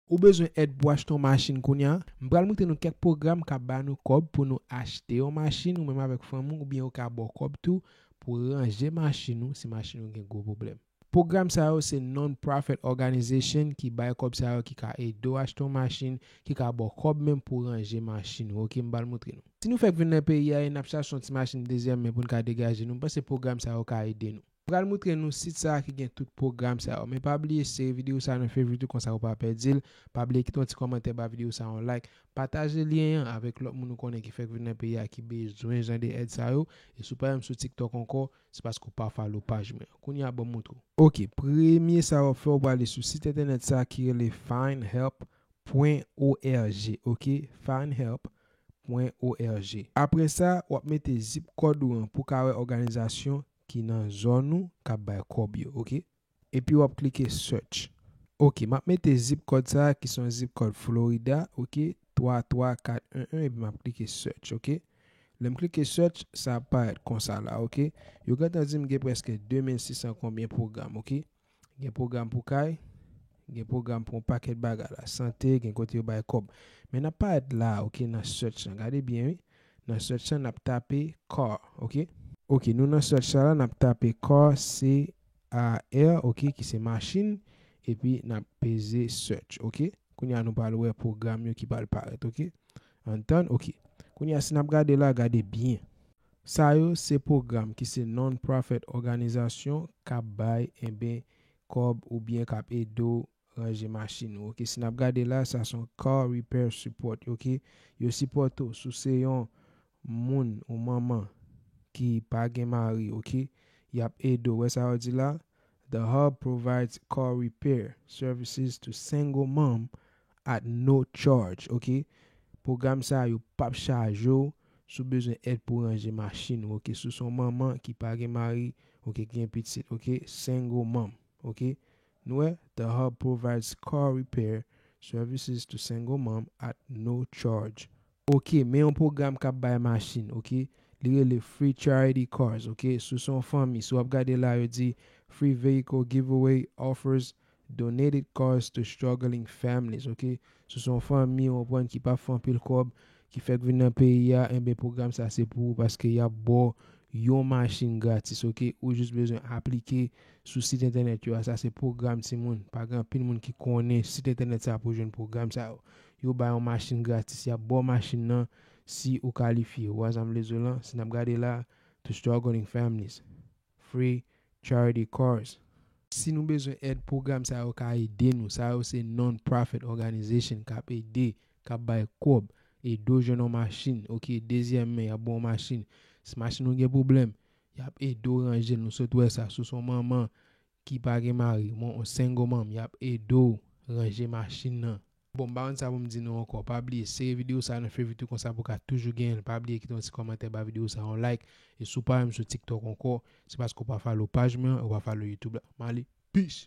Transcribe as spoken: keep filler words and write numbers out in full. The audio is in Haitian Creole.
Ou bezwen èd pou achte yon machin kounye a? M pral montre nou kèk pwogram k ap ba nou kòb pou nou achte yon machin, ou menm avèk fanmi w, oubyen yo ka ba w kòb tou pou ranje machin ou, si machin ou gen gwo pwoblèm. Pwogram sa yo se non-profit organization ki bay kòb sa yo, ki ka ede w achte yon machin, ki ka ba w kòb menm pou ranje machin ou. Oke, m pral montre nou. Si nou fèk vin nan peyi a e n ap chache yon ti machin dezyèm men pou n ka degaje nou, m panse pwogram sa yo ka ede nou. M pral montre nou sit sa a ki gen tout pwogram sa yo. Men pa bliye sere videyo sa a nan favorite ou, konsa ou pa pèdi l. Pa bliye kite yon ti kòmantè ba videyo sa a, yon like. Pataje lyen an avèk lòt moun ou konnen ki fèk vin nan peyi a ki bezwen jan de èd sa yo. E si w pa menm sou TikTok ankò, se paske w pa follow paj mwen. Kounye a, ban m montre w. Oke, premye sa w ap fè, w prale sou sit entènèt sa a ki rele find help pwen org. Oke, find help pwen org. Apre sa, w ap mete zip kòd ou an pou w ka wè òganizasyon ki nan zòn ou k ap bay kòb yo, oke? Epi w ap klike search. Oke, m ap mete zip kòd sa a, ki se yon zip kòd Florida, oke, twa twa kat en en, epi m ap klike search, oke? Lè m klike search, sa ap parèt konsa la, oke? Yo gentan di m gen prèske de mil sis san konbyen pwogram, oke? Gen pwogram pou kay, gen pwogram pou yon pakèt bagay la, sante, gen kote yo bay kòb. Men n ap parèt la, oke, nan search lan. Gade byen, wi. Nan search lan, n ap tape car, oke? Oke, nou nan search sa la, n ap tape car, C A R, oke, ki se machin, epi n ap peze search, oke? Kounye a, nou pral wè pwogram yo ki pral parèt, oke? Ann tann, oke. Kounye a, si n ap gade la, gade byen. Sa yo se pwogram ki se non-profit òganizasyon k ap bay, enben, kòb oubyen k ap ede w ranje machin ou, oke? Si n ap gade la, sa se yon car repair support, oke? Yo sipòte w si w se yon moun, yon manman ki pa gen mari, oke? Y ap ede w. Wè sa yo di la? The Hub provides car repair services to single mom at no charge, oke? Pwogram sa yo p ap chaje w si w bezwen èd pou ranje machin ou, oke? Si w se yon manman ki pa gen mari, oke, ki gen pitit, oke? Single mom, oke? Nou wè, The Hub provides car repair services to single mom at no charge. Oke, men yon pwogram k ap bay machin, oke? Li rele Free Charity Cars, oke? Si w se yon fanmi, si w ap gade la, yo di Free Vehicle Giveaway offers donated cars to struggling families, oke? Si w se yon fanmi, w konprann, ki pa fè anpil kòb, ki fèk vin nan peyi a, enben, pwogram sa se pou ou paske y ap ba w yon machin gratis, oke? Ou jis bezwen aplike sou sit entènèt yo a. Sa se pwogram, timoun. Pa gen anpil moun ki konnen sit entènèt sa pou jwenn pwogram sa yo. Yo bay yon machin gratis, y ap ba w machin nan si ou kalifye. Ou wè sa m vle di w lan? Si n ap gade la, to struggling families. Free charity cars. Si nou bezwen èd, pwogram sa yo ka ede nou. Sa yo se non-profit organization k ap ede, k ap bay kòb, ede w jwenn yon machin, oke, dezyèm men, y ap ba w yon machin. Si machin ou gen pwoblèm, y ap ede w ranje l. Nou sot wè sa, si w se yon manman ki pa gen mari, yon single mom, y ap ede w ranje machin nan. Bon, m pa konn sa pou m di nou ankò. Pa bliye, sere videyo sa nan favorite ou, konsa pou w ka toujou genyen l. Pa bliye kite yon ti kòmantè ba videyo sa, yon like. E si w pa menm sou TikTok ankò, se paske w pa follow paj mwen, ou pa follow YouTube la. M ale, peace!